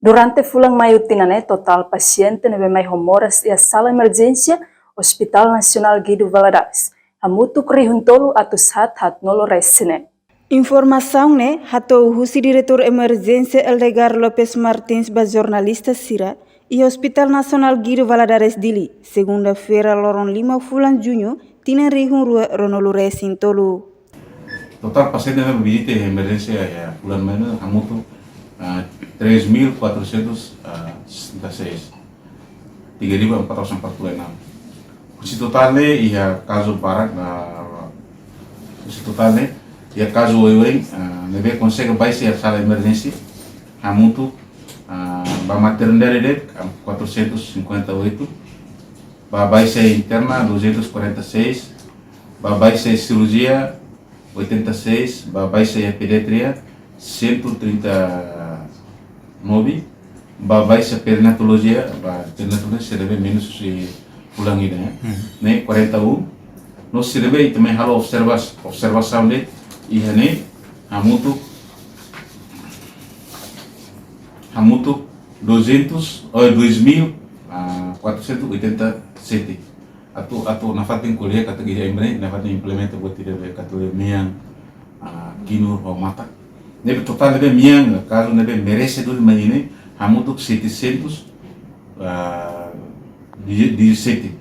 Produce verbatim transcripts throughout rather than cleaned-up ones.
Durante fulan Maiu tinan ne'e, totál pasiente ne'ebé mai ho moras iha sala emerjénsia Hospital Nasionál Guido Valadares hamutuk rihun tolu atus haat haatnulu-resin-neen. Informasaun ne'e hato'o husi Diretór Emerjénsia Eldegar Lopes Martins ba jornalista sira iha Hospital Nasionál Guido Valadares, Dili, segunda-feira, loron lima fulan Juñu, tinan rihun rua ruanulu-resin-tolu. Totál pasiente ne'ebé vizita emerjénsia iha fulan Maiu ne'e hamutuk, ah, três mil quatrocentos sessenta e seis. Tiga ribu empat ratus empat puluh enam. Husi totál ne'e iha kazu barak, ah, husi totál ne'e iha kazu oioin, ah, ne'ebé konsege baixa iha sala emerjénsia hamutuk, ah, ba maternidade de'it, ah, quatrocentos e cinquenta e oito, ba baixa interna duzentos e quarenta e seis, ba baixa cirurgia oitenta e seis, ba baixa iha pediatria cento e trinta e nove, ba baixa perinatologia, ba perinatologia sira ne'ebé menus husi fulan ida, eh, ne'e quarenta e um. No sira ne'ebé ita mai halo observas-, observasaun de'it iha ne'e hamutuk, hamutuk duzentos, oh, dois mil, ah, quatrocentos e oitenta e sete. Atu, atu nafatin ko'alia katak iha ema ne'e nafatin implementa buat ida be katak mean, ah, kinur ho matak. Ne'ebé totál ne'ebé mean, kazu ne'ebé merese duni mai ne'e hamutuk setecentos, ah, dezassete,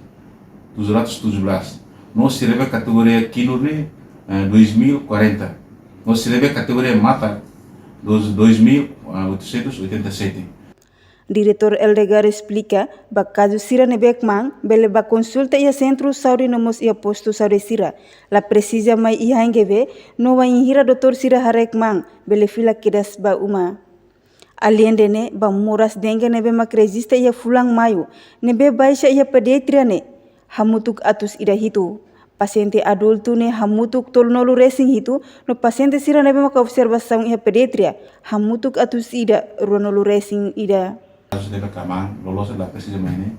duzentos tujuh belas. No sira ne'ebé kategoria kinur ne'e, eh, dois mil quarenta. No sira ne'ebé kategoria matak, dos, dois mil oitocentos e oitenta e sete. Diretór Eldegar esplika, ba kazu sira ne'ebé kmaan, bele ba konsulta iha sentru saúde no mós iha postu saúde sira. La presiza mai iha HNGV, no wainhira doutór sira haree kmaan, bele fila kedas ba uma. Aleinde ne'e, ba moras dengue ne'ebé mak rejista iha fulan Maiu, ne'ebé baixa iha pediatria ne'e hamutuk atus ida hitu. Pasiente adultu ne'e hamutuk tolunulu-resin-hitu, no pasiente sira ne'ebé maka observasaun iha pediatria hamutuk atus ida ruanulu-resin-ida. Kazu ne'ebé kmaan, loloos la presiza mai ne'e,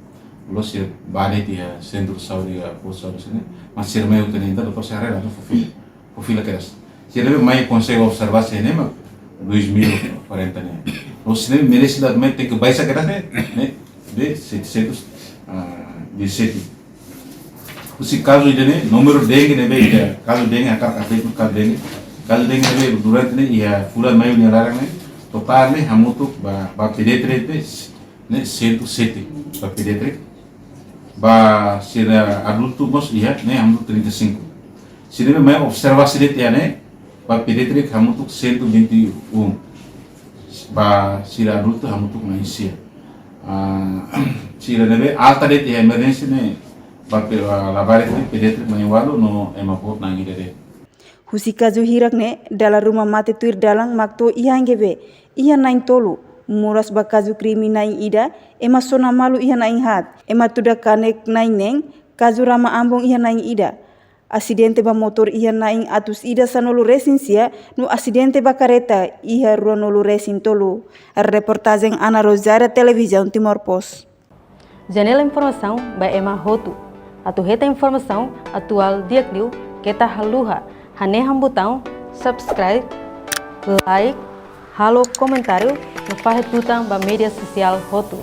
loloos sira bá de'it iha sentru saúde, iha postu saúde sira-ne'e, mas sira mai hotu ne'e, entaun doutór sira haree langsung fó fila, fó fila kedas. Sira ne'ebé mai konsege observa sira-ne'e mak dois mil quarenta ne'e. Loloos sira ne'ebé merese la mai tenke baixa kedas ne'e, ne'e, de setecentos, ah, dezassete. Husi kazu ida-ne'e, númeru dengue ne'ebé ida, kazu dengue, hakarak update kazu dengue. Kazu dengue ne'ebé durante ne'e, iha fulan Maiu nia laran ne'e, totál ne'e hamutuk ba, ba pediatria ne'e, ne'e cento e sete ba pediatria. Ba sira adultu mós iha, ne'e hamutuk trinta e cinco. Sira ne'ebé mai observa sira de'it iha ne'e, ba pediatria hamutuk cento e vinte e um. Ba sira adultu hamutuk na'in-sia. Ah, sira ne'ebé alta de'it iha emerjénsia ne'e, ba pe-, ah, labarik ne'e pediatria na'in-ualu no ema boot na'in-ida de'it. Husi kazu hirak ne'e, dala ruma mate tuir dalan mak to'o iha HNGV iha na'in-tolu, moras ba kazu krime na'in-ida, ema sona malu iha na'in-haat, ema tuda kanek na'in-neen, kazu rama ambon iha na'in-ida, asidente ba motór iha na'in atus ida sanulu-resin-sia, no asidente ba kareta iha ruanulu-resin-tolu. Reportajen Ana Rosária, Televizaun Timor Post. Janela informasaun ba ema hotu. Atu hetan informasaun atuál di'ak liu, keta haluha hanehan butaun subscribe, like, halo komentáriu, no fahe tutan ba média sosiál hotu.